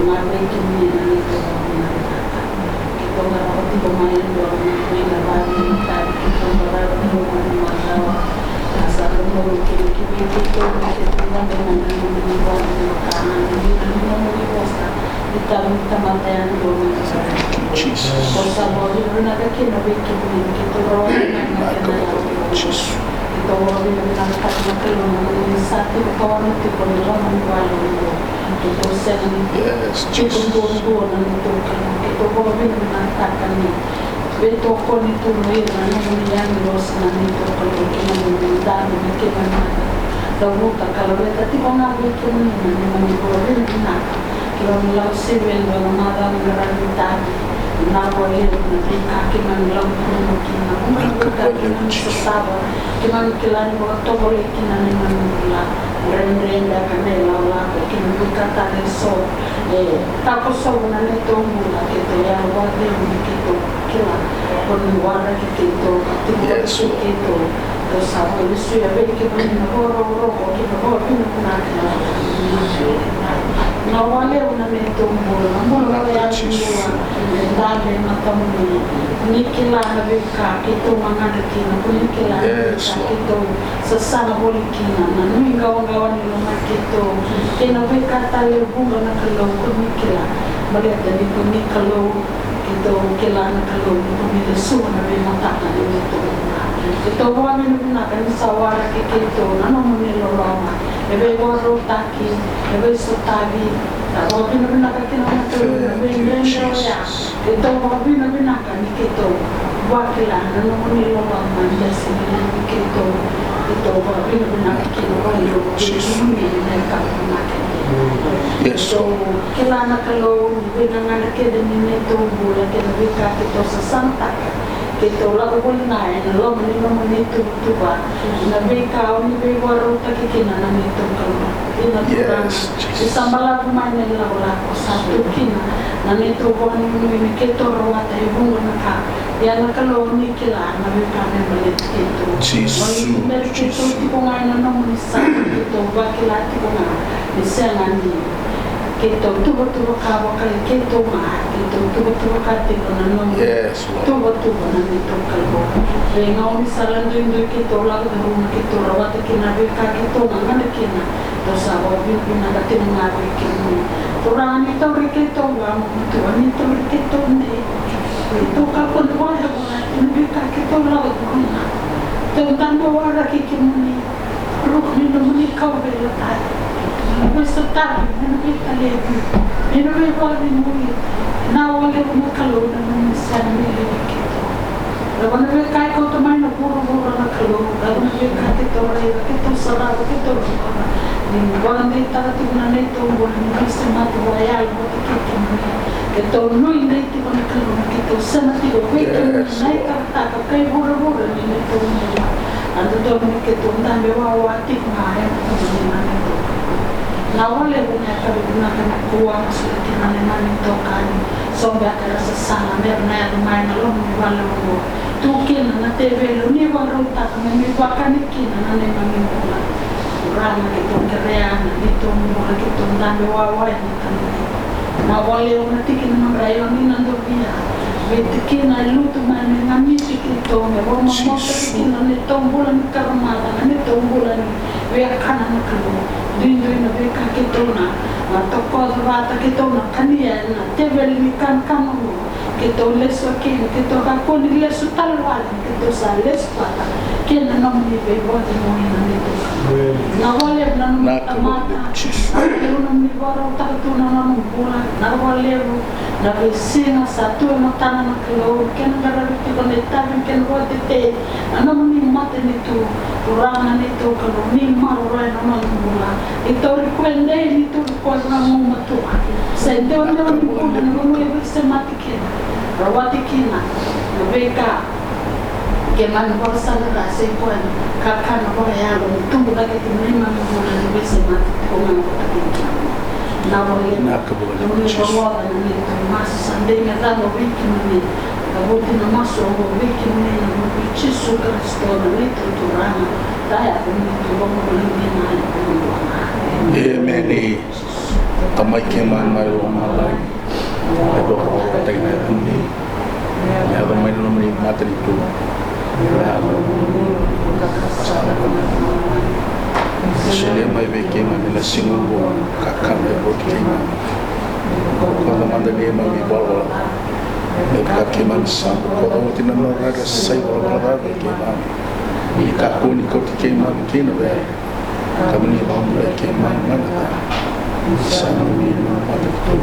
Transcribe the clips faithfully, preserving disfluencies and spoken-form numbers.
Mai vei kemuni na neitou vakavinavinaka. Keitou qarava tiko mai e dua na veiqaravi ni tavi keitou qarava tiko mai na macawa. Na sa dodonu kina ki vei keitou me keitou vaqo mai na nomuni vale ni vaka na nomuni vosa ni tavi ni tamata yadua mai Nasareci. Keitou sa vakavinavinaka kina vei kemuni keitou rawata mai na kena yawa. Keitou vakavinavinakataka na Kalou na nomuni sa tiko tawana tiko na loma ni vale oqo. Keitou sega ni tiko duadua na neitou Kalou. Keitou vakavinavinakataka ni veitokoni tu na ira na nomuni agilosi na neitou Kalou kei na nomuni dabe me keimami na cavuta ka laveta tiko ga vei kemuni na neimami vakavinavinaka. Keimami lako sivi e dua na macawa na ravi tavi. Vinaka vakalevu na veika keimami lako curuma kina. Vinaka vakalevu Jisu. Keimami kila ni vakatovolei kina na neimami bula. Dredre beka na ilakolako kei na veika tale eso e takosovu na neitou bula. Keitou yalo vakacegu ni keitou kila ko ni waraki keitou ka tiko vata kei keitou. Keitou sa vakalesuya vei kemuni na vakarokoroko kei na vakavinavinaka. Vinaka vakalevu na neitou bula, na bula vakayalo ni bula. E dabe e matamuni. Ni kila na veika keitou gagadre kina, ko ni kila na veika keitou sasaga voli kina, na nuiqawaqawa ni lomai keitou kei na veika tale e vuqa na Kalou, ko ni kila. Baleta ni ko ni Kalou, keitou kila na Kalou ni ko ni lesuva na veimataka ni neitou bula. Keitou vakavinavinaka ni sa waraki keitou na nomuni loloma, e veivakarautaki, e veisotavi. Sa vakavinavinaka kina na Kalou na veidredre oya. Keitou vakavinavinaka ni keitou vakila na nomuni loloma, ni a sega ni levu keitou. Keitou vakavinavinaka kina vakalevu vei kemuni na yakavi vinaka. Keitou kila na Kalou ni veigagana kece ni neitou bula kei na veika keitou sasagataka. Keitou lako voli ga ena loma ni nomuni tuvatuva. Na veika o ni veivakarautaki kina na neitou Kalou. Ina Turaga, ni sa balavu mai na ilakolako sa tu kina na neitou vakanuinui ni keitou rawata e vuqa na ka. Ia na Kalou ni kila na veika me baleti keitou. Jisu. Ni bera keitou tiko ga ena nomuni sala, keitou vakila tiko ga ni sega ni keitou tuvatuvaka vaka i keitou ga, keitou tuvatuvaka tiko na nomuni tuvatuva na neitou Kalou. Veigauna ni sala duidui keitou lako curuma, keitou rawata kina na veika keitou gagadre kina. Keitou sa vakavinavinaka tiko ga vei kemuni. Turaga, ni tauri keitou vagumatua, ni tauri keitou nei. Keitou kakua ni vakayacora na veika keitou lako curuma. Keitou dabe waraki kemuni. Ruku ni nomuni kauveilatai, ni na veisotavi, ni na veitalevi, ni na veivakacegui. Vinaka vakalevu na Kalou na nomuni sega ni lewe keitou. Levu na veika e kauta mai na vuravura na Kalou, levu na veika keitou raica, keitou sarava, keitou rokova. Ni vakadeitaka tiko na neitou bula, ni veisemati vakayalo vata kei kemuni. Keitou nuinui tiko na Kalou ni keitou sema tiko vei kemuni na italatala kei vuravura ni neitou bula. A dodonu ni keitou dabe wawa tiko ga ena nomuni na neitou Kalou. Vinaka vakalevu na yakavi vinaka nikua, masulaki na neimami itokani. So beka era sasaga mera na yaco mai na loma ni vale oqo. Tu kina na teveli, ni vakarautaka me mai vakani kina na neimami bula. Turaga, keitou kerea na neitou bula, keitou dabe wawa ena Vinaka vakalevu na tikina madrai o ni na dovia. Vei tikina e lutu mai me ganiti keitou, me vakamamautaki kina na neitou bula ni karamaca, na neitou bula ni viakana na Kalou. Duidui na veika keitou na, na tokoca vata keitou na kania ena teveli ni kanakana oqo. Keitou lesu kina, keitou kakua ni lesu tale wale. Keitou sa lesu vata kei na nomuni veivakacegui na neitou Kalou. Vinaka vakalevu na nomuni tamata. Vinaka vakalevu na nomuni vakarautaka tu na nona bula. Vinaka vakalevu na veisiga sa tu e matana na Kalou. Kena qaravi tiko na itavi, kena vakatetei na nomuni matanitu. Turaga na neitou Kalou, ni maroroya na nona bula. Ni tauri koya dei, ni tauri koya vagumatua. Sa idewadewa ni bula na vanua e veisemati kina, rawati kina na veika keimami vakasaqara, sa i koya na kakana vakayalo ni tubu cake ki na neimami bula ni veisemati tiko ga vata kei kemuni. Vinaka vakalevu. Vinaka vakalevu. Nomuni rogoca na neitou masu, sa dei me cava vei kemuni. Ka oti na masu oqo vei kemuni ena vuku i Jisu Karisito na neimami Turaga, ka yaco ni turaga na neimami Turaga. Emeni. Tamai keimami mai lomalagi, e vakavakataki na yacamuni. Me yaco mai na nomuni matanitu. Solia mai vei keimami na siga oqo na kakana e oti keimami. Koto mada neimami ivalavala. Me vaka keimami sa koto oti na nodra era sa ivalavala ca vei keimami. Ni kakua ni kauti keimami ki na vere, ka mo ni vakabulai keimami mai na ka. Sa nomuni na matanitu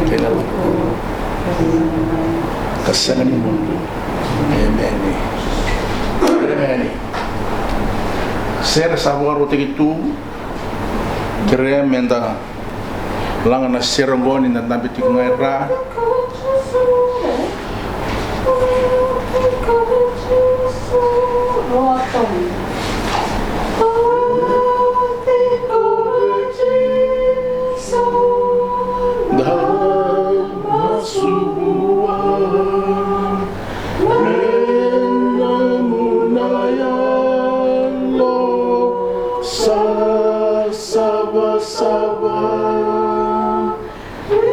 kei na yacamuni, ka sega ni mudu. Emeni. Emeni. Sere sa vakarautaki tu. Kerea meda laga na sere oqo ni na dabe tiko ga e ra. Da masu vua. Me nomuna yalo sa savasava.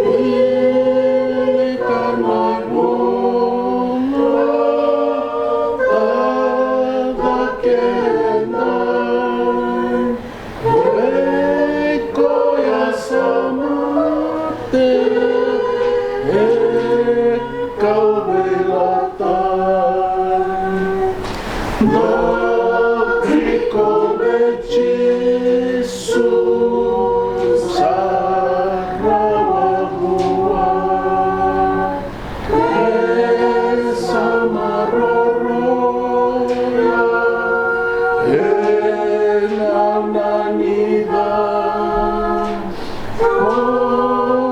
Wilika na noda cakacaka. Vei koya sa mate e kauveilatai. Dabe tiko vei Jisu sa rawa vua. E sa maroroya ena nona nanumi.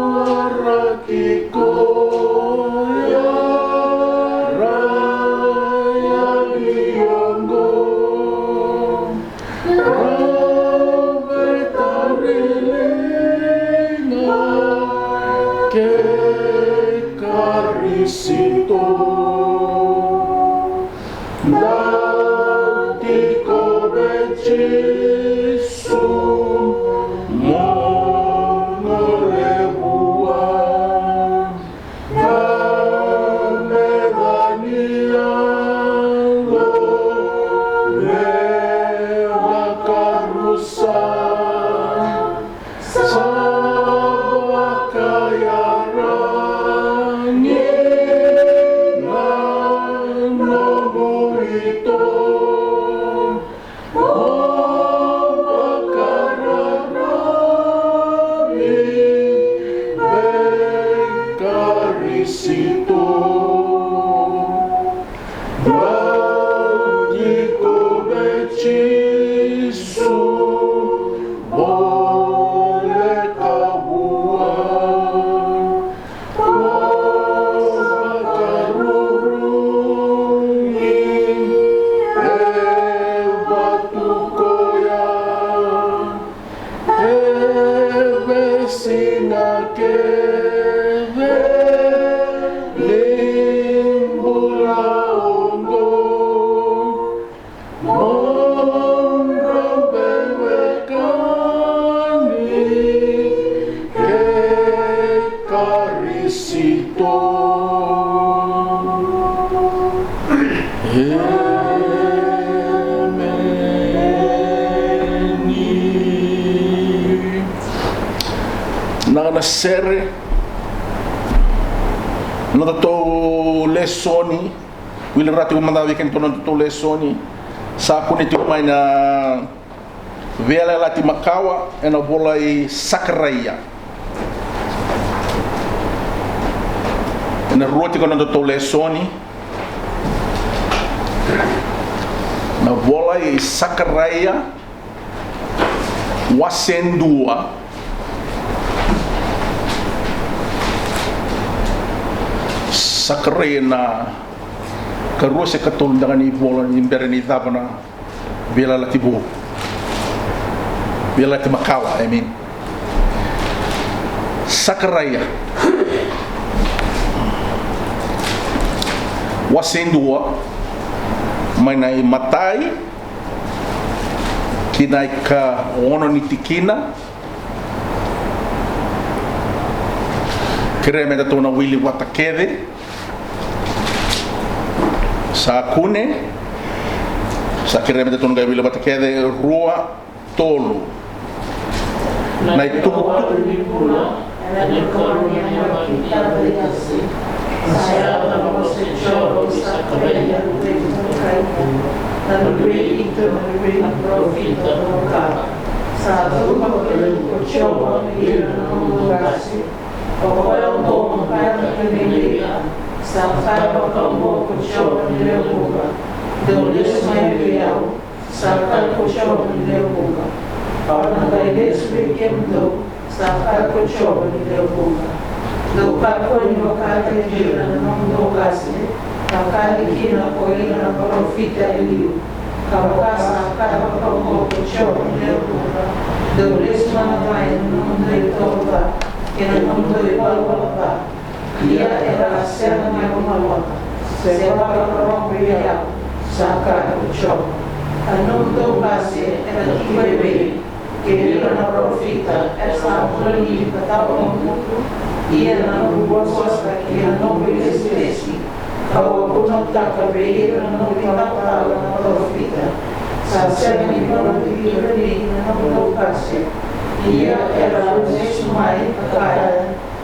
Waraki koya raiyavi oqo. Rau veitauri liga kei Karisito. Dau tiko vei Jisu mo gole vua. Ka me ca ni yalo me vakarusa. Sa vakaiyaragi na nomu ito. Mo vakararavi vei Karisito. Dau tiko vei Jisu, voleka vua. Mo vakaruru ni e vatu koya. E veisiga kece ni bula oqo. Mo drau veiwekani kei Karisito. Emeni. Na, na sere, na nodatou lesoni, wili rawa tiko mada vei kedatou na nodatou lesoni. Sa kunei tiko mai na Veiyalayalati Makawa ena vola i Sakaraia. Ena rua tiko na nodatou lesoni. Na vola i Sakaraia, wase dua. Sakaraia na karua se katolu beka ni vola ni bera ni cava na Veiyalayalati Vou. Veiyalayalati Makawa, I mean. Sakaraia. Wase e dua, mai na imatai ki na ikaono ni tikina. Kerea me datou na wili vata kece. Sa kune. Sa kerea me datou na qai wili vata kece. Rua, tolu. Na itukutuku ni bula ena ikarua ni yabaki ni kava ni yasi. Sa yaco na vosa i Jiova vei Sakaraia na luve i Perakia, na luve i Ito, na luve ni parofita, ka kaya: Sa cuva vakalevu ko Jiova vei ira na nomudou qase. O koya oqo mo kaya kina vei ira: Sa kaya vakaoqo ko Jiova ni lewe vuqa: Dou lesu mai vei au, sa kaya ko Jiova ni lewe vuqa. Au na qai lesu vei kemudou, sa kaya ko Jiova ni lewe vuqa. Dou kakua ni vakataki ira na nomudou qase, ka kaya kina ko ira na parofita e liu, ka vaka: Sa kaya vakaoqo ko Jiova ni lewe vuqa: Dou lesu mada mai na nomudou itovo ca kei na nomudou ivalavala ca, ia era a sega ni vakabauta se vakarorogo vei au, sa kaya ko Jiova. A nomudou qase era tiko evei, kei ira na parofita era sa bula ni ka tawamudu? Ia na noqu vosa kei na noqu ilesilesi kau a vunautaka vei ira na noqu italatala na parofita, sa sega ni vakarorogo vei ira na nomudou qase. Ia era a lesu mai ka kaya: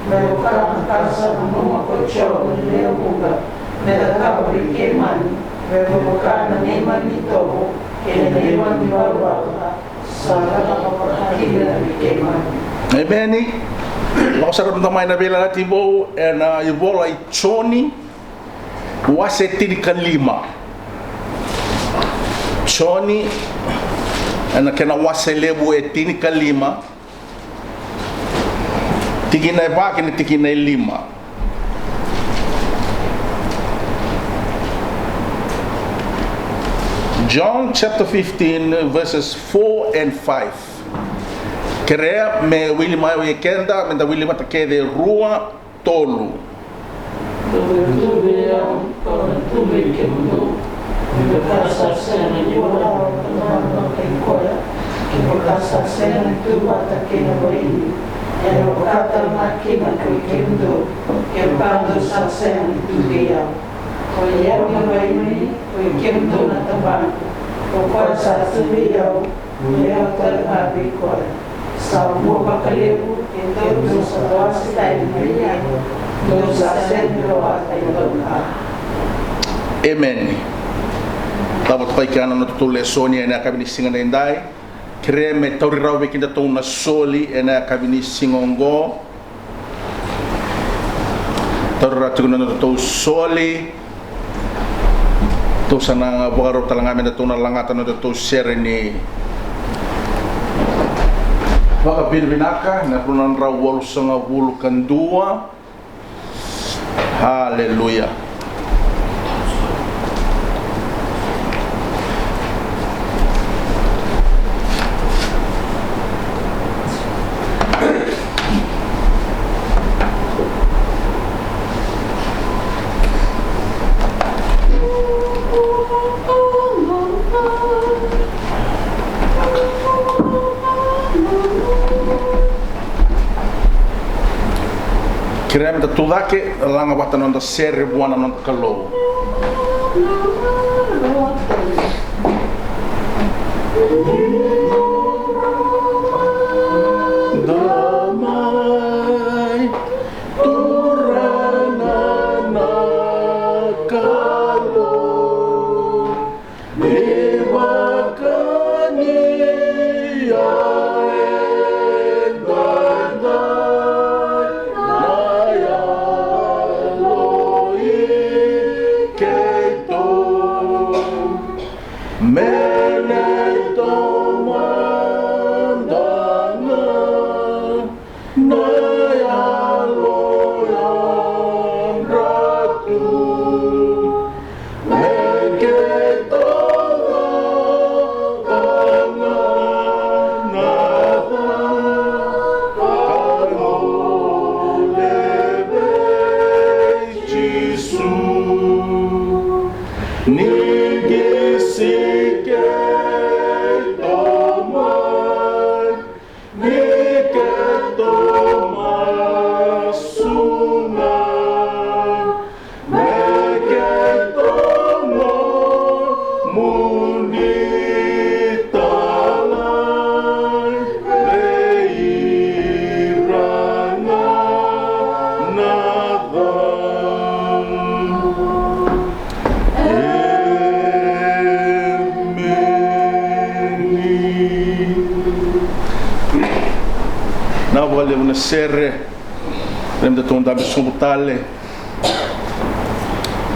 Me vaka na ka sa nanuma ko Jiova ni lewe vuqa me cakava vei keimami, me vaka na neimami itovo kei na neimami ivalavala ca, sa cakava vakakina vei keimami. Emeni. Lako sara mada mai na Veiyalayalati Vou ena ivola i Joni, wase tinikalima. Joni, ena kena wase levu e tinikalima, tikina e va kei na tikina e lima. John chapter fifteen, verses four and five. Kerea me wili mai vei keda, me da wili vata kece, rua, tolu. Dou tu vei au, kau na tu vei kemudou. Me vaka sa sega ni vola na tamata kei koya, kevaka sa sega ni tu vata kei na vaini, ena vaka tale ga kina ko i kemudou, kevaka dou sa sega ni tu vei au. O i au na vaini, o i kemudou na tabana. O koya sa tu vei au, o i au tale ga vei koya. Sa vua vakalevu, keitou sa tawase tani vei au, dou sa sega ni rawata e dua ga. Emeni. Cava toka i kea na nodatou lesoni ena yakavi ni siga edaidai. Kerea me tauri rawa vei kedatou na soli ena yakavi ni siga oqo. Taura tiko na nodatou soli. Tou sa na vakarau tale ga me datou na lagata na nodatou sere ni vakavinavinaka, na rua na drau walusagavulu ka dua. Haleluya. Kerea me da tucake, laga vata na noda sere vua na noda Kalou. Da mai Turaga na Kalou, ni vaka ni a edaidai na yalo i keitou. Me neitou Ni qisi keitou mai, ni keitou masu mai, me keitou nomuni talai, vei ira ga na cau. Emeni. Na vakalevu na sere. Kerea me datou dabe sobu tale.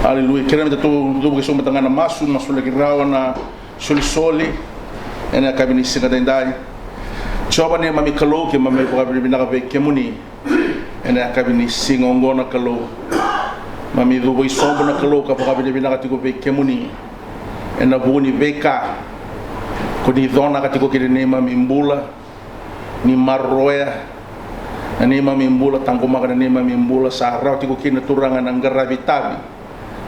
Aleluya. Kerea me datou cuva sobu mada ga na masu, masulaki rawa na solisoli ena yakavi ni siga daidai. Jiova neimami Kalou, keimami vakavinavinaka vei kemuni ena yakavi ni siga oqo na Kalou. Mami cuva i sobu na Kalou ka vakavinavinaka tiko vei kemuni ena vuku ni veika ko ni conaka tiko kina neimami bula, ni maroroya na neimami bula, taqomaka na neimami bula, sa rawa tiko kina Turaga na qaravi itavi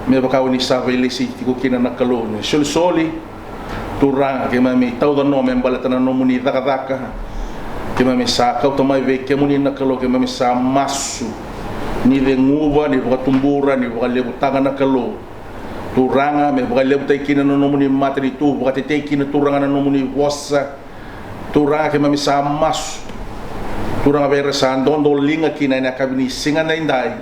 me vaka o ni sa veilesi tiko kina na Kalou. Ni solisoli Turaga, keimami tauca no me baleta na nomuni cakacaka. Keimami sa kauta mai vei kemuni na Kalou, keimami sa masu ni ceguva, ni vakatubura, ni vakalevutaka na Kalou. Turaga, me vakalevutaki kina na nomuni matanitu, vakatetei kina Turaga na nomuni vosa. Turaga, keimami sa masu Turaga vei ira sa dodoliga kina ena yakavi ni siga daidai.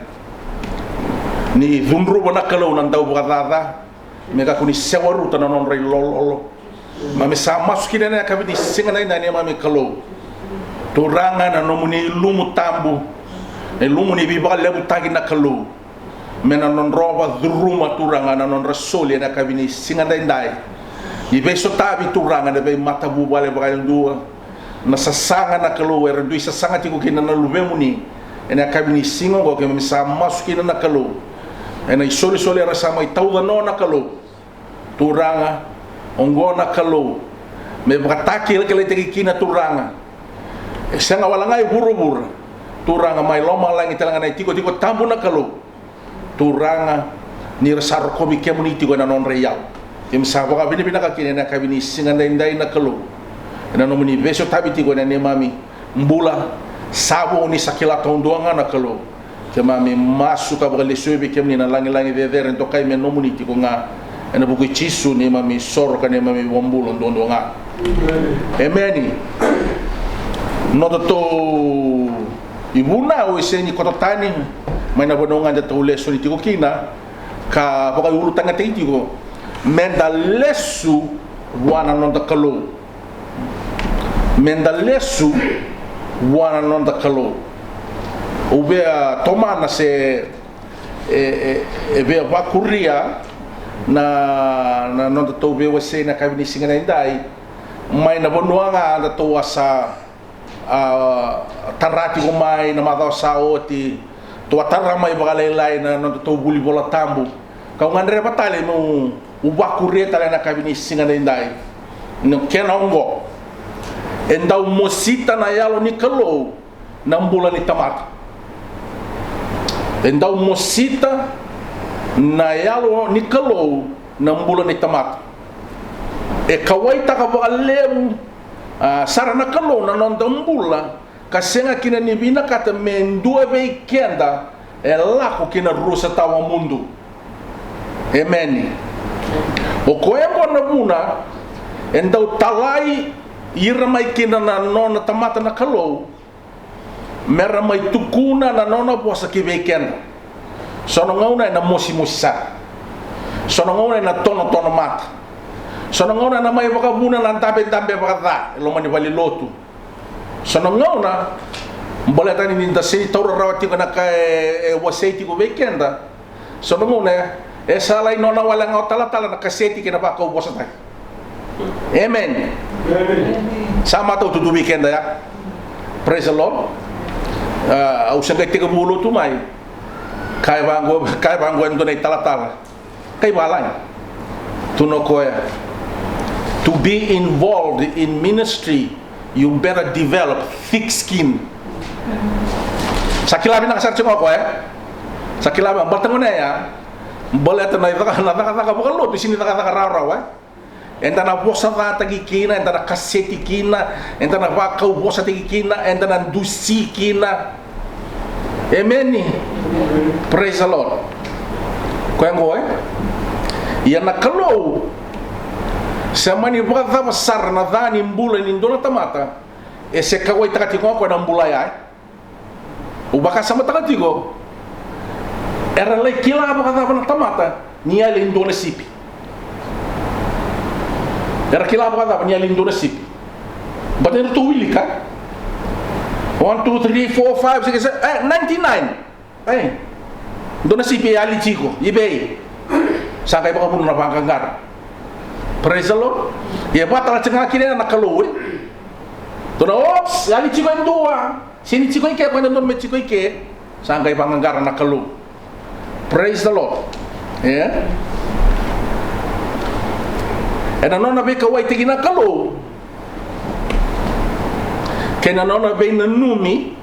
Ni cudruva na Kalou na dauvakacaca me kakua ni sewaruta na nodra ilololo. Mami sa masu kina ena yakavi ni siga daidai neimami Kalou. Turaga, na nomuni ilumu tabu, na ilumu ni veivakalevutaki na Kalou, me na nodrova curuma Turaga na nodra soli ena yakavi ni siga daidai. Ni veisotavi Turaga na veimatavuvale vakayadua, na sasaga na Kalou era dui sasaga tiko kina na luvemuni ena yakavi ni siga oqo, keimami sa masu kina na Kalou ena isolisoli era sa mai tauca no na Kalou. Turaga, oqo na Kalou me vakatakilakilataki kina Turaga. E sega wale ga i vuravura, Turaga, mai lomalagi tale ga na itikotiko tabu na Kalou. Turaga, ni ra sa rokovi kemuni tiko ena nodra iyau. Keimami sa vakavinavinaka kina ena yakavi ni siga daidai na Kalou, ena nomuni veisotavi tiko ena neimami bula. Sa vo ni sa kila taudua ga na Kalou. Keimami masu ka vakalesuya vei kemuni na lagilagi cecere, dokai me nomuni tiko ga, ena vuku i Jisu neimami soro ka neimami vakabula duadua ga. Emeni. Nodatou ivunau e sega ni koto tani mai na vanua ga datou lesoni tiko kina, ka vakaiulutagataki tiko, meda lesu vua na noda Kalou. Meda lesu vua na noda Kalou. Au via tomana se e, e, e via vakuria na, na nodatou veiwasei na yakavi ni siga daidai, mai na vanua ga datou a sa, a, tara tiko mai na macawa sa oti. Tou a tara mai vakalailai na nodatou vuli Vola Tabu, kau gadreva tale meu vakuria tale na yakavi ni siga daidai. Na kena oqo: e dau mosita na Yalo ni Kalou na bula ni tamata. E dau mosita na Yalo ni Kalou na bula ni tamata. E kauwaitaka vakalevu, a, sara na Kalou na noda bula, ka sega kina ni vinakata me dua vei keda e lako ki na rusa tawamudu. Emeni. O koya oqo na vuna e dau talai ira mai kina na nona tamata na Kalou, me ra mai tukuna na nona vosa ki vei keda. So na gauna ena mosimosi sara. So na gauna ena tonotono mata. So na gauna ena mai vakavuna na dabedabe vakaca e loma ni valenilotu. So na gauna, baleta ni da sega ni taura rawa tiko na ka e, e wasei tiko vei keda. So na gauna e, e sa lai nona wale ga o talatala na kaseti kei na vakau vosa tale. Amen. Amen. Sa matau tu vei keda ya. Praise the Lord. A, au se qai tekivu lotu mai. Kaya vaqo, kaya vaqo e dua na italatala. Kai valagi. Tukuna o koya, to be involved in ministry, you better develop thick skin. Sa kila vinaka sara tiko o koya. Sa kila vinaka, baleta gona ya, Baleta na caka, na cakacaka vakalotu, sega ni cakacaka rawarawa, e. Eda na vosacataki kina, eda na kaseti kina, eda na vakauvosataki kina, eda na dusi kina. Emeni. Praise the Lord. Koya oqo, e? Ia na Kalou, se mani vakacava sara na ca ni bula ni dua na tamata, e se kauwaitaka tiko ga o koya na bula ya, e? Au vakasamataka tiko, era lai kila vakacava na tamata ni yali e dua na sipi? Era kila vakacava ni yali e dua na sipi? Baleta ni ratou wilika, one, two, three, four, five, six, seven, e, ninety-nine. E dua na sipi e yali tiko i vei? Sa qai vakavuna na vaqaqara. Praise the Lord. Ia vakatala tiko ga kina na Kalou, e? Dua na, oops, yali tiko e dua. Sega ni tiko i ke, koya na dodonu me tiko i ke. Sa qai vaqaqara na Kalou. Praise the Lord. E? Ena nona veikauwaitaki na Kalou kei na nona veinanumi,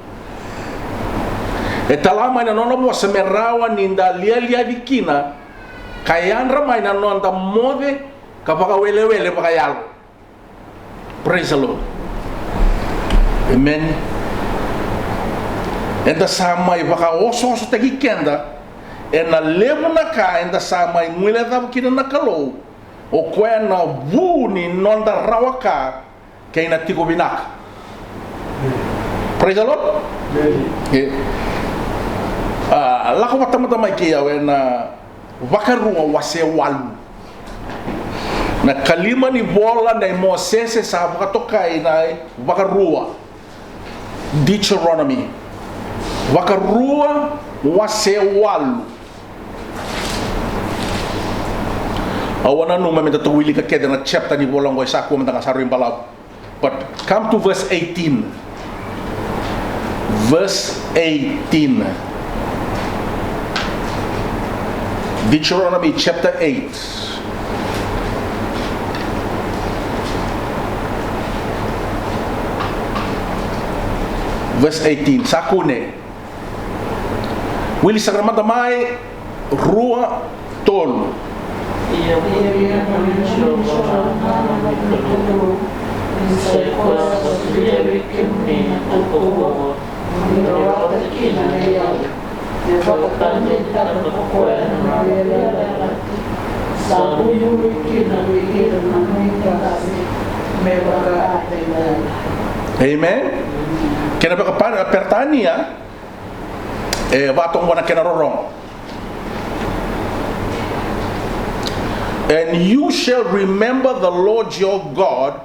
e tala mai na nona vosa me rawa ni da lialiaci kina, ka yadra mai na noda moce ka vakawelewele vakayalo. Praise the Lord. Amen. Eda sa mai vakaosoosotaki keda ena levu na ka eda sa mai guilecava kina na Kalou. O koya na vu ni noda rawa ka kei na tiko vinaka. Praise the Lord. Amen. E, a, lako vata mada mai kei au ena Vakarua wase walu. Na kalima ni vola nei Mosese sa vakatokai na Vakarua. Deuteronomy. Vakarua wase walu. Au a nanuma me datou wilika kece na chapter ni vola oqo, e sa kua mada ga, sa rui balavu. But come to verse eighteen. Verse eighteen. Deuteronomy chapter eight. Verse eighteen. Sa kune. Wili sara mada mai, rua, tolu. Ia via via na Jiova na nomu Kalou, ni sa i koya sa solia vei kemuni na tukutuku ni rawata kina na iyau, me vakatagedegaka ko koya na nona veiyalayalati sa vuivui kina vei ira na nona qase me vaka a daidai. Amen. Kena vakaperetania, e vaka oqo na kena rorogo. And you shall remember the Lord your God,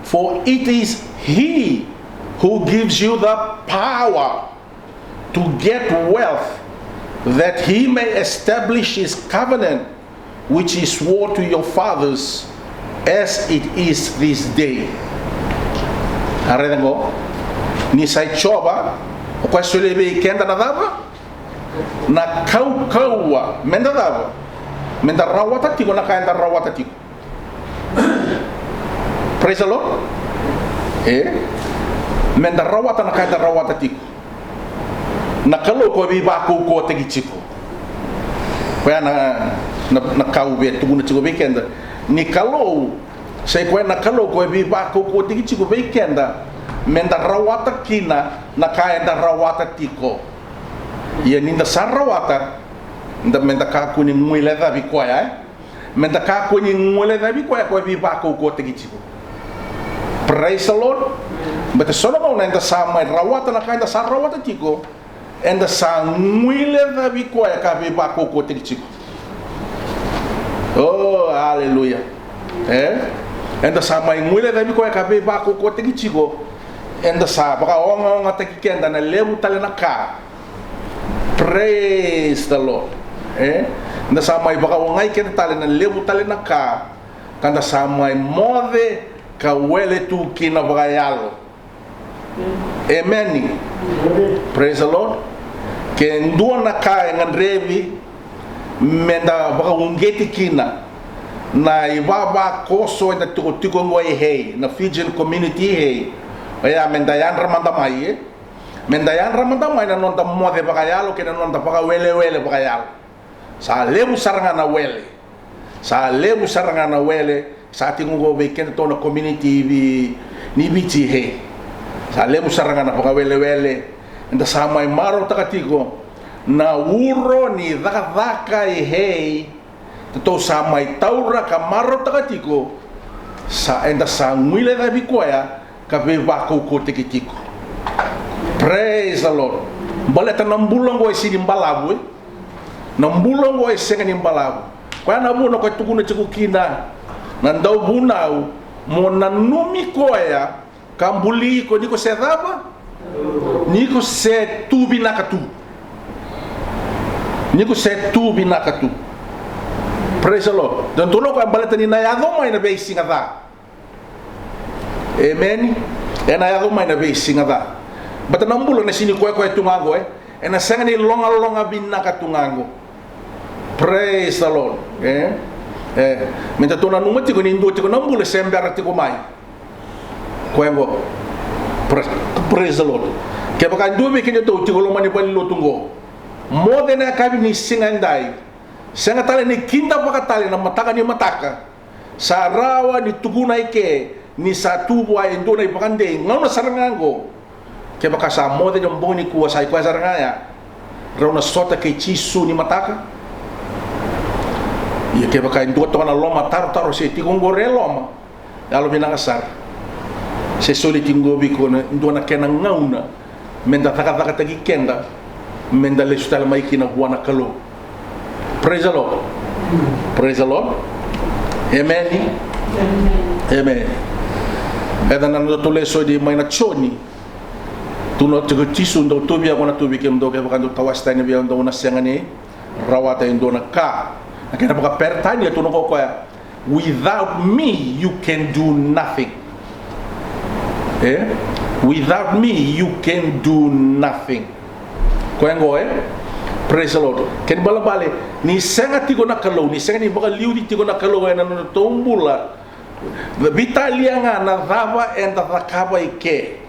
for it is he who gives you the power to get wealth, that he may establish his covenant which he swore to your fathers, as it is this day. A raica oqo, ni sa i Jiova, o koya solia vei keda na cava? Na kaukauwa, meda cava? Meda rawata tiko na ka eda rawata tiko. Praise the Lord. E? Meda rawata na ka eda rawata tiko. Na Kalou ko veivakaukauwataki tiko. Koya na, na, na ka au via tukuna tiko vei keda. Ni Kalou, sa i koya na Kalou ko veivakaukauwataki tiko vei keda. Meda rawata kina na ka eda rawata tiko. Ia nida sa rawata, da, meda kakua ni guilecavi koya, e? Meda kakua ni guilecavi koya, koya veivakaukauwataki tiko. Praise the Lord. Baleta so na gauna eda sa mai rawata na ka eda sa rawata tiko, eda sa guilecavi koya ka veivakaukauwataki tiko. Oh, aleluya. E? Eda sa mai guilecavi koya ka veivakaukauwataki tiko. Eda sa vakaogaogataki keda na levu tale na ka. Praise the Lord. E? Da sa mai vakaogai keda tale na levu tale na ka, ka da sa mai moce ka wele tu kina vakayalo. Emeni. Praise the Lord. Ke dua na ka e gadrevi me da vakauqeti kina na ivavakoso eda tikotiko oqo e Hei, na Fijian community e Hei, oya me da yadra mada mai, e? Me da yadra mada mai na noda moce vakayalo kei na noda vakawelewele vakayalo. Sa levu sara ga na wele. Sa levu sara ga na wele. Sa tiko oqo vei kedatou na community ni Viti, e. Sa levu sara ga na vakawelewele. Eda sa mai marautaka tiko na uro ni cakacaka, e. Datou sa mai taura ka marautaka tiko. Sa, eda sa guilecavi koya ka veivakaukauwataki tiko. Praise the Lord. Baleta na bula oqo e sega ni balavu, e. Na bula oqo e sega ni balavu. Koya na vuna koya tukuna tiko kina na dauvunau, mo nanumi koya ka buli iko ni ko se cava? Ni ko se tu vinaka tu. Ni ko se tu vinaka tu. Praise the Lord. Dou tukuna koya baleta ni na yaco mai na veisiga ca. Emeni. Ena yaco mai na veisiga ca. Baleta na bula na sega ni koyakoya tu ga oqo, e. Ena sega ni logaloga vinaka tu ga oqo. Praise the Lord. E? E. Me datou nanuma tiko ni dua tiko na bula se bera tiko mai. Koya oqo. Pra-, praise the Lord. Kevaka e dua vei kedatou tiko loma ni valenilotu oqo, moce na yakavi ni siga edai, sega tale ni kidavaka tale na mataka ni mataka, sa rawa ni tukuna eke ni sa tu vua e dua na ivakadei gauna sara ga oqo. Kevaka sa moce na bogi nikua, sa i koya sara ga ya, rau na sota kei Jisu ni mataka. Ia kevaka e dua toka na lomatarotaro se tiko oqori e loma, yalovinaka sara. Se soli tiko oqo vei iko na dua na kena gauna meda cakacakataki keda, meda lesu tale mai kina vua na Kalou. Praise the Lord. Praise the Lord. Emeni. Emeni. Eda na noda lesoni mai na Joni. Tukuna tiko Jisu, dou tu vei au, au na tu vei kemudou, kevaka dou tawase tani vei au, dou na sega ni rawata e dua na ka. Na kena vakaperitania, tukuna o koya, without me you can do nothing. E? Without me you can do nothing. Koya oqo, e? Praise the Lord. Kena ibalebale, ni sega tiko na Kalou, ni sega ni vakaliuci tiko na Kalou ena nodatou bula, veitalia ga na cava eda cakava eke.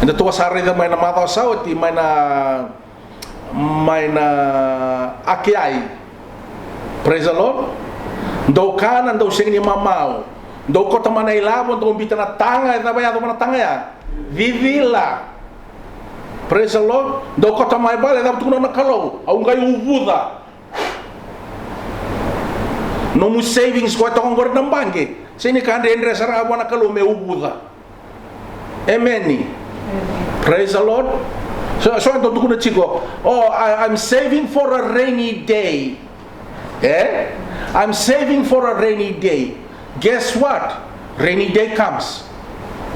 Edatou a sa raica mai na macawa sa oti, mai na, mai na akiai. Praise the Lord. Dou kana, dou sega ni mamau. Dou kauta mai na ilavo, dou biuta na taga, e cava e yaco mai na taga ya? Cicila. Praise the Lord. Dou kauta mai vale, e cava tukuna na Kalou? Au qai uvuca. Nomu savings koya toka oqori na baqe, sega ni ka dredre sara ga vua na Kalou me uvuca. Emeni. Praise the Lord. So, so dou tukuna tiko, oh, I, I'm saving for a rainy day. E? I'm saving for a rainy day. Guess what? Rainy day comes.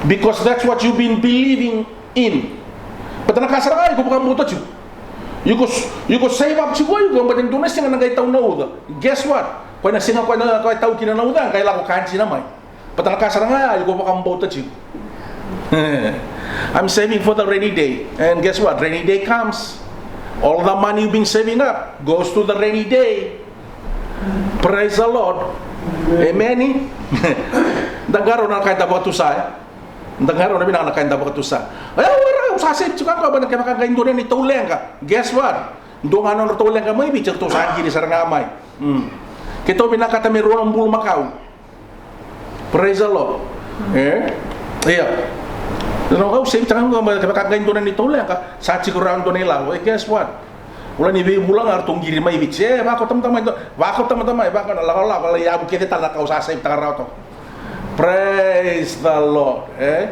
Because that's what you've been believing in. Baleta na ka sara ga iko vakabauta tiko. Iko, iko save up tiko, iko baleta ni dua na siga na qai tau na uca. Guess what? Koya na siga koya na, koya tau kina na uca, qai lako ka dina mai. Baleta na ka sara ga ya iko vakabauta tiko. I'm saving for the rainy day. And guess what? Rainy day comes. All the money you've been saving up goes to the rainy day. Praise the Lord. Emeni. Da qarauna na ka eda vakatusa, e? Da qarauna vinaka na ka eda vakatusa. E, au sa save tiko ga, baleta kevaka qai dua na neitou leqa, guess what? Dua ga na nodratou leqa mai Viti, ratou sa qiri sara ga mai. Mm. Keitou vinakata me rua na bulumakau. Praise the Lord. E? Ia. Au save taka ga, baleta kevaka qai dua na neitou leqa, sa tiko rawa dua na ilavo. E, guess what? Vula ni veivula ga ratou qiri mai Viti. E, vakauta mada mai, vakauta mada mai, vakauta na lakolako, lai yavu kece tale na ka au sa save taka rawa toka. Praise the Lord. E?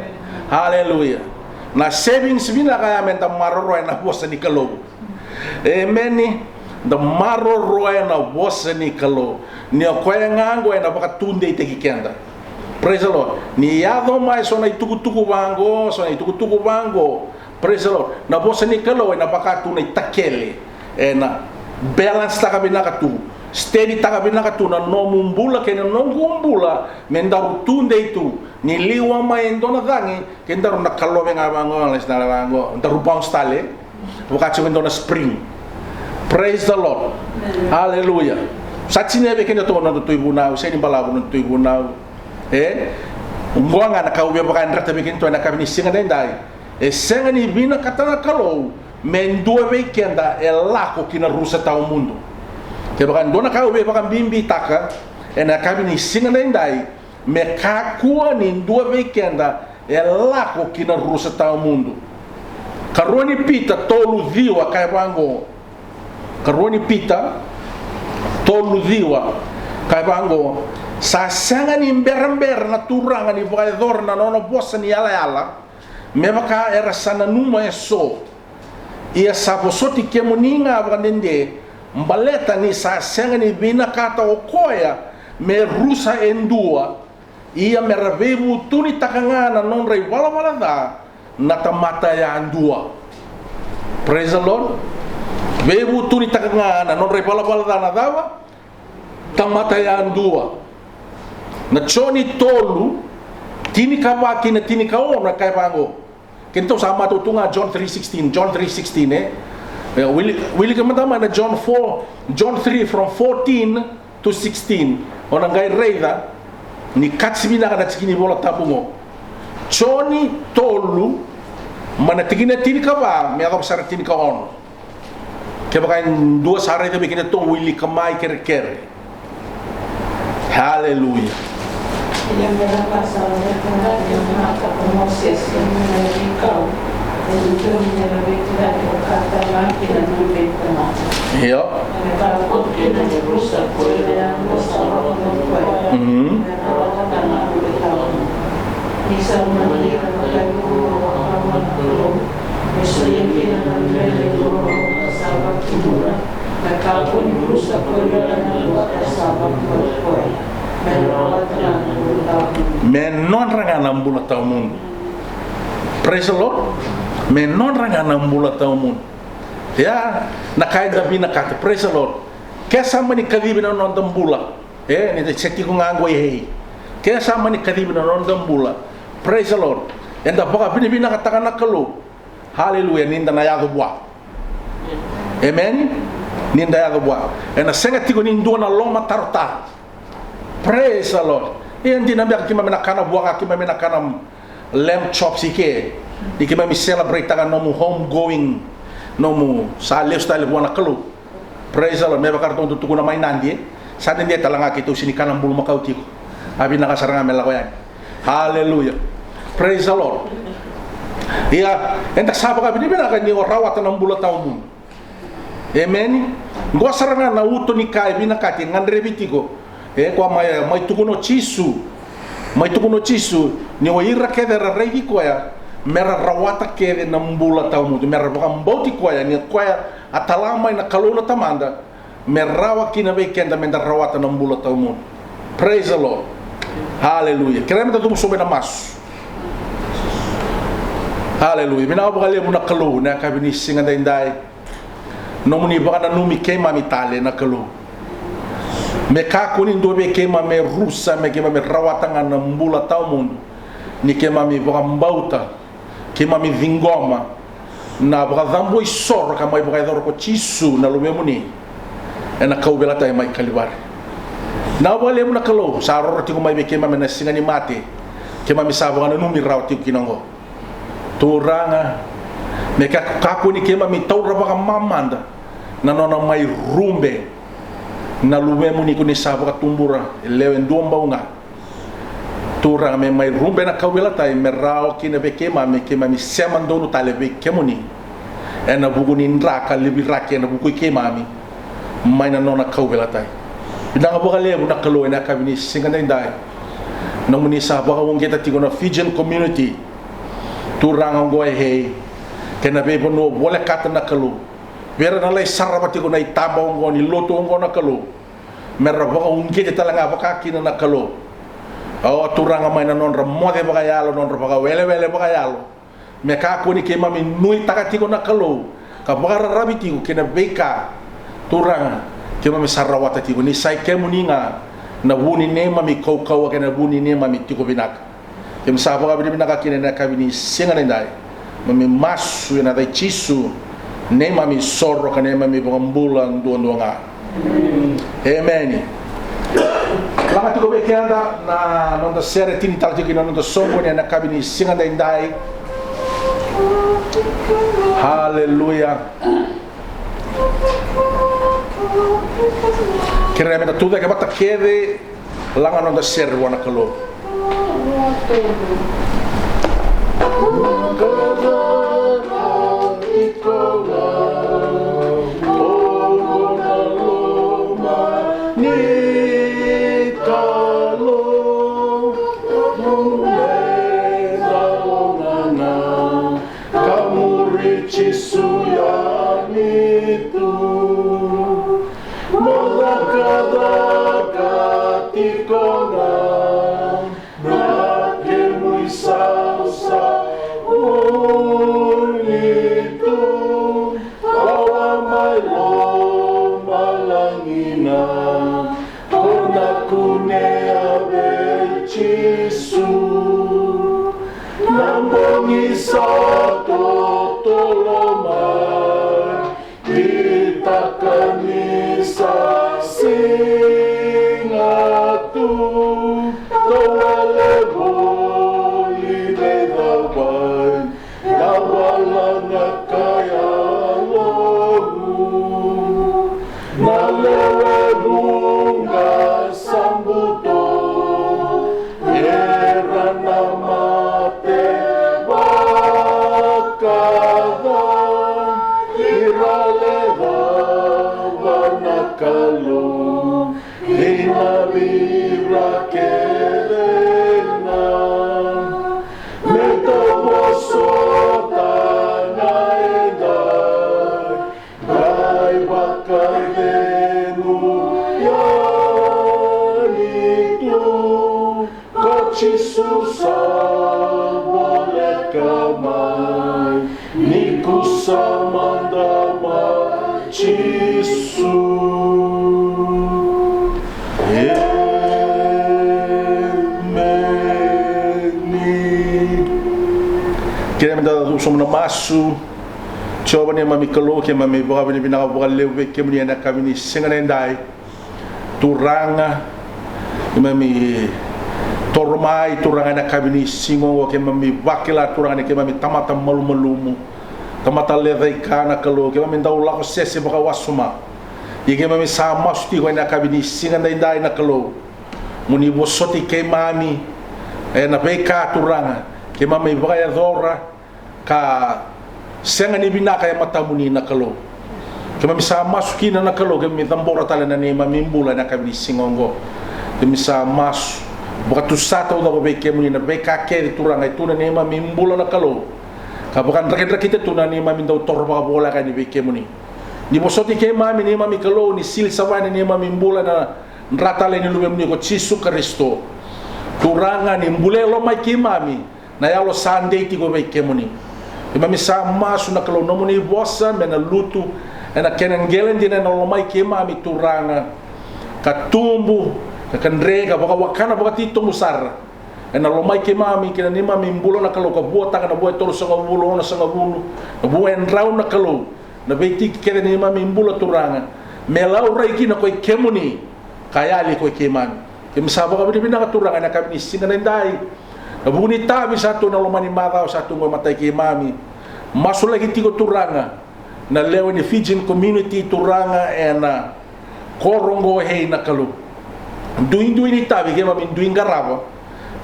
Hallelujah. Na savings vinaka ya meda maroroya na vosa ni Kalou. Emeni. Da maroroya na vosa ni Kalou. Ni o koya ga oqo ena vakatudeitaki keda. Praise the Lord. Ni yaco mai so na itukutuku vaqo, so na itukutuku vaqo. Praise the Lord. Na vosa ni Kalou ena vaka tu na itakele. Ena balance taka vinaka tu. Steady taka vinaka tu na nomu bula kei na noqu bula. Me daru tudei tu. Ni liwa mai e dua na cagi, kedaru na kalovi ga vaqo, lai sinala vaqo, daru bounce tale. Vaka tiko e dua na spring. Praise the Lord. Hallelujah. Sa tinia vei kedatou na nodatou ivunau, sega ni balavu na nodatou ivunau. E? Oqo ga na ka au via vakayadrata vei kedatou ena yakavi ni siga edaidai. E sega ni vinakata na Kalou me dua vei keda e lako ki na rusa tawa mudu. E vaka e dua na ka au veivakabibitaka ena yakavi ni siga daidai, me kakua ni dua vei keda e lako ki na rusa tawamudu. Karua ni Pita tolu ciwa kaya vaqo. Karua ni Pita tolu ciwa kaya vaqo: Sa sega ni berabera na Turaga ni vakayacora na nona vosa ni yalayala, me vaka era sa nanuma eso. Ia sa vosoti kemuni ga vakadede, baleta ni sa sega ni vinakata o koya me rusa e dua, ia me ra veivutunitaka ga na nodra ivalavala ca na tamata yadua. Praise the Lord. Veivutunitaka ga na nodra ivalavala ca na cava? Tamata yadua. Na Joni tolu, tinikava ki na tinikaono e kaya vaqo. Keitou sa matau tu ga John three sixteen, John three sixteen, e? E, wili, wilika mada mai na John four, John three from fourteen to sixteen. O na qai raica ni kati vinaka na tiki ni Vola Tabu qo. Joni tolu, mai na tikina tinikava me yacova sara tinikaono. Kevaka e dua sa raica vei keda, tou wilika mai kerekere. Haleluya. Io. Mhm. Me nodra ga na bula tawamudu. Praise the Lord. Me nodra ga na bula tawamudu. Ia, na ka eda vinakata. Praise the Lord. Ke sa mani kacivi na noda bula. E, ni da se tiko ga qo e hei. Ke sa mani kacivi na noda bula. Praise the Lord. Eda vakavinavinakataka na Kalou. Haleluya, ni da na yaco vua. Emeni. Ni da yaco vua, ena sega tiko ni dua na lomatarotaro. Praise the Lord. Ia dina beka keimami na kana vua ga, keimami na kana lamb chops i ke, ni keimami celebrate taka nomu home going, nomu sa lesu tale vua na Kalou. Praise the Lord. Me vaka ratou tukuna mai Nadi, e, sa dede tale ga keitou sega ni kana bulumakau tiko. A vinaka sara ga me lako yani. Haleluya. Praise the Lord. Ia, eda sa vakavinavinaka ni o rawata na bula tawamudu. Emeni. Qo sara ga na uto ni ka e vinakati, e gadrevi tiko. E koya mai, mai tukuna o Jisu. Mai tukuna o Jisu ni o ira kece era raici koya me ra rawata kece na bula tawamudu, me ra vakabauti koya, ni o koya a tala mai na Kalou na Tamada, me rawa kina vei keda me da rawata na bula tawamudu. Praise the Lord. Haleluya. Kerea me da cuva sobu ena masu. Haleluya. Vinaka vakalevu na Kalou na yakavi ni siga daidai. Nomuni vakananumi keimami tale na Kalou. Me kakua ni dua vei keimami e rusa, me keimami rawata ga na bula tawamudu. Ni keimami vakabauta, keimami ciqoma na vakacabo isoro ka mai vakayacora ko Jisu na Luvemuni ena kauveilatai mai Kalivari. Vinaka vakalevu na Kalou, sa roro tiko mai vei keimami na siga ni mate. Keimami sa vakananumi rawa tiko kina oqo. Turaga, me ka, kakua ni keimami taura vakamamada na nona mai rube na Luvemuni ko ni sa vakatubura e lewe dua bau ga. Turaga, me mai rube na kauveilatai, me rawa kina vei keimami, keimami sema donu tale vei kemuni ena vuku ni dra ka liviraki ena vuku i keimami mai na nona kauveilatai. Vinaka vakalevu na Kalou ena yakavi ni siga daidai. Nomuni sa vakauqeta tiko na Fijian community, Turaga, oqo e hei, kei na veivanua volekata na Kalou. Vei ira na lai sarava tiko na itaba oqo ni lotu oqo na Kalou, me ra vakauqeti tale ga vaka kina na Kalou. O Turaga, mai na nodra moce vakayalo, nodra vakawelewele vakayalo, me kakua ni keimami nuitaka tiko na Kalou ka vakararavi tiko kei na veika, Turaga, keimami sa rawata tiko, ni sa i kemuni ga na vu ni neimami kaukauwa kei na vu ni neimami tiko vinaka. Keimami sa vakavinavinaka kina ena yakavi ni siga nidai. Keimami masu ena yaca i Jisu, neimami isoro ka neimami iVakabula duadua ga. Emeni. Laga tiko vei keda na noda sere, tini tale tiko kina na noda soqoni ena yakavi ni siga nidai. Haleluya. Kerea meda tucake vata kece, laga noda sere vua na Kalou. Ka muri Jisu yani tu. Mo cakacaka tiko ga na kemu isausau, vuni tu. Rawa mai lomalagi na ko na kunea vei Jisu. Na bogi sa totolo mai, kitaka ni sa siga tu. Tawale voli veicavai, na wala na ka yalomu. Na lewe vuqa sa buto, era na mate vakaca. Ira lecava na Kalou, ina vira kece ga. Me tau vosota na edai, qai vakacegu yani tu. Ko Jisu sa voleka mai, ni kusa mada mai Jisu. Emeni. Kerea meda cuva sobu na masu. Jiova neimami Kalou, keimami vakavinavinaka vakalevu vei kemuni ena yakavi ni siga nidai. Turaga, keimami toro mai, Turaga, ena yakavi ni siga oqo, keimami vakila, Turaga, ni keimami tamata malumalumu, tamata lecaika na Kalou, keimami dau lako sese vakawasoma. Ia keimami sa masu tiko ena yakavi ni siga nidai na Kalou, mo ni vosoti keimami ena veika, Turaga, keimami vakayacora ka sega ni vinaka e matamuni na Kalou. Keimami sa masu kina na Kalou, keimami cabora tale na neimami bula ena yakavi ni siga oqo. Keimami sa masu, vakatusa taucoko vei kemuni na veika kece, Turaga, e tu na neimami bula na Kalou, ka vakadrakidrakita tu na neimami dau toro vakavoleka yani vei kemuni. Ni vosoti keimami neimami Kalou, ni sili sava na neimami bula ena dra talei ni Luvemuni ko Jisu Karisito. Turaga, ni bulia e lomai keimami na yalo sa dei tiko vei kemuni. Keimami sa masu na Kalou, nomuni vosa me na lutu ena kena qele dina ena lomai keimami, Turaga, ka tubu, ka kadre, ka vakawakana vakatitobu sara ena lomai keimami kei na neimami bula na Kalou, ka vuataka na vua e tolusagavulu, onosagavulu, na vua e drau na Kalou, na veitiki kece ni neimami bula, Turaga, me laurai kina ko i kemuni, ka yali ko i keimami. Keimami sa vakavinavinaka, Turaga, ena yakavi ni siga nidai, na vuku ni tavi sa tu ena loma ni macawa sa tu oqo e matai keimami. Masulaki tiko, Turaga, na lewe ni Fijian community, Turaga, ena koro oqo, ei na Kalou. Duidui ni tavi keimami dui qarava,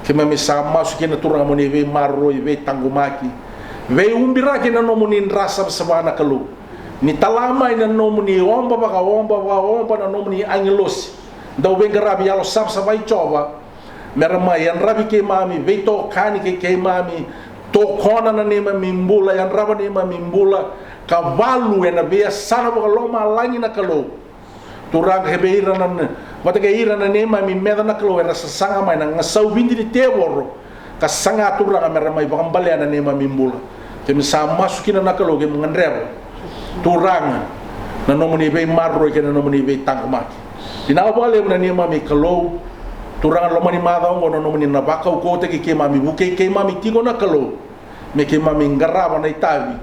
keimami sa masu kina, Turaga, mo ni veimaroroi, veitaqomaki, veiubiraki na nomuni dra savasava na Kalou. Ni tala mai na nomuni oba vakaoba, vakaoba na nomuni agilosi, dau veiqaravi, yalo savasava i Jiova, me ra mai yadravi keimami, veitokani kei keimami, tokona na neimami bula, yadrava neimami bula, ka valu ena veiyasana vakalomalagi na Kalou. Turaga, kei vei ira na, vata kei ira na neimami meca na Kalou era sasaga mai na gasau vidi ni tevoro, ka saga, Turaga, me ra mai vakabalea na neimami bula. Keimami sa masu kina na Kalou, keimami gadreva, Turaga, na nomuni veimaroroi kei na nomuni veitaqomaki. Vinaka vakalevu na neimami Kalou. Turaga, loma ni macawa oqo na nomuni na vakaukauwataki keimami, vukei keimami tiko na Kalou, me keimami qarava na itavi,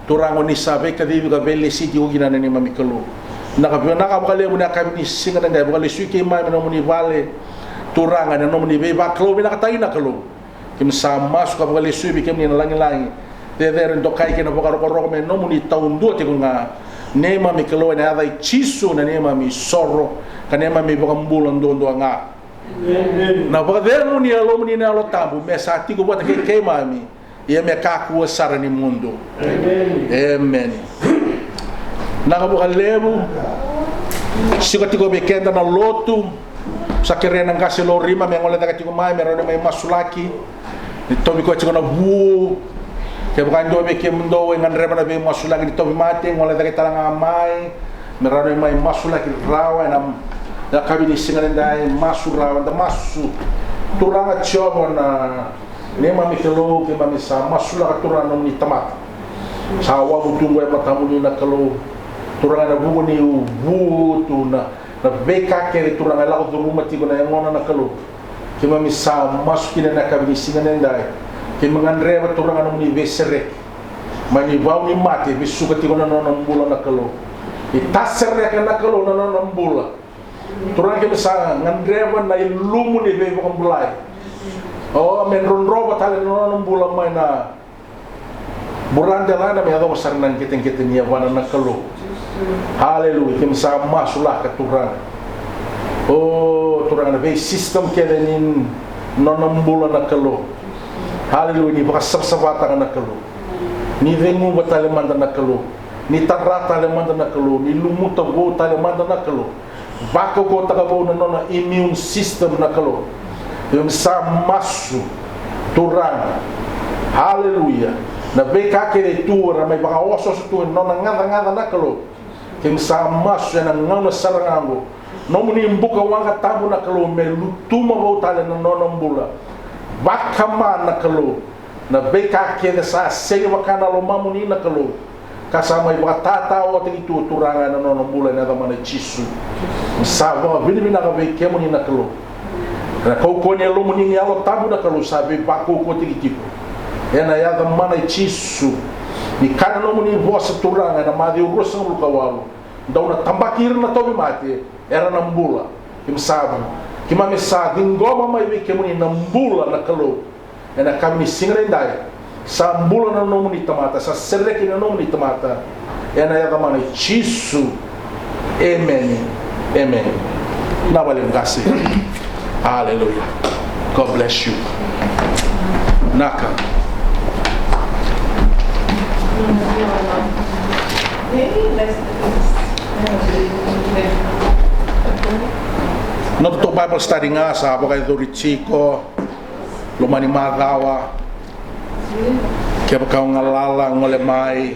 Turaga, oni sa veikacivi ka veilesi tiko kina na neimami Kalou. Vinaka, vinaka vakalevu na yakavi ni siga nidai, vakalesui keimami ena nomuni vale, Turaga, ena nomuni veivakalougatataki na Kalou. Keimami sa masu ka vakalesui vei kemuni na lagilagi, cecere, dokai kei na vakarokoroko me nomuni taudua tiko ga. neimami Kalou, ena yaca i Jisu na neimami soro ka neimami vakabula duadua ga. Amen. Na vakacegu ni Yalomuni na Yalo Tabu me sa tiko vata kei keimami, ia me kakua sara ni mudu. Amen. Amen. Naka vakalevu. Sika tiko vei keda na lotu. Sa kerea na qase Lorima me gole cake tiko mai, me rawa ni mai masulaki. Ni tauvi koya tiko na vu. Kevaka e dua vei kemudou e gadreva na veimasulaki ni tauvimate, gole cake tale ga mai. Me rawa ni mai masulaki rawa ena yakavi ni siga nidai, masu rawa, da masu. Turaga Jiova na neimami Kalou, keimami sa masulaka Turaga na nomuni tamata. Sa wavu tu qo e matamuni na Kalou. Turaga, ena vuku ni vu tu na, na veika kece Turaga e lako curuma tiko na yagona na Kalou. Keimami sa masu kina ena yakavi ni siga nidai. Keimami gadreva Turaga na nomuni veisereki mai na ivau ni mate, vesuka tiko na nona bula na Kalou. Itasereka na Kalou na nona bula. Turaga, keimami sa gadreva na ilumu ni veivakabulai. O, me drodrova tale na nona bula mai na buradelana me yacova sara na qeteqete ni yavana na Kalou. Haleluya, keimami sa masulaka Turaga. O, Turaga, na veisystem kece ni nona bula na Kalou. Haleluya, ni vakasavasavataka na Kalou. Ni ceguva tale mada na Kalou. Ni tara tale mada na Kalou. Ni lumuta vou tale mada na Kalou. Vakaukauwataka vou na nona immune system na Kalou. Keimami sa masu Turaga. Haleluya. Na veika kece tu era mai vakaosooso tu ena nona gacagaca na Kalou. Keimami sa masu ena gauna sara ga oqo. Nomuni buka waqa tabu na Kalou me lutuma vou tale na nona bula. Vakama na Kalou. Na veika kece sa sega vaka na lomamuni na Kalou, ka sa mai vakatatao tiko tu Turaga ena nona bula ena yacamana i Jisu. Sa vakavinavinaka vei kemuni na Kalou. Ena kaukauwa ni Yalomuni ni Yalo Tabu na Kalou sa veivakaukauwataki tiko. Ena yacamana i Jisu. Ni kaya na nomuni vosa Turaga ena Maciu ruasagavulu ka walu. Dou na tabaki ira na tauvimate, era na bula. Keimami sa, keimami sa ciqoma mai vei kemuni na bula na Kalou. Ena yakavi ni siga nidai, sa bula na nomuni tamata, sa sereki na nomuni tamata. Ena yacamana i Jisu. Emeni. Emeni. Na vale qase. Haleluya. God bless you. Naka. Nodatou Bible study ga sa vakayacori tiko. Loma ni macawa. Kevaka o galala, gole mai.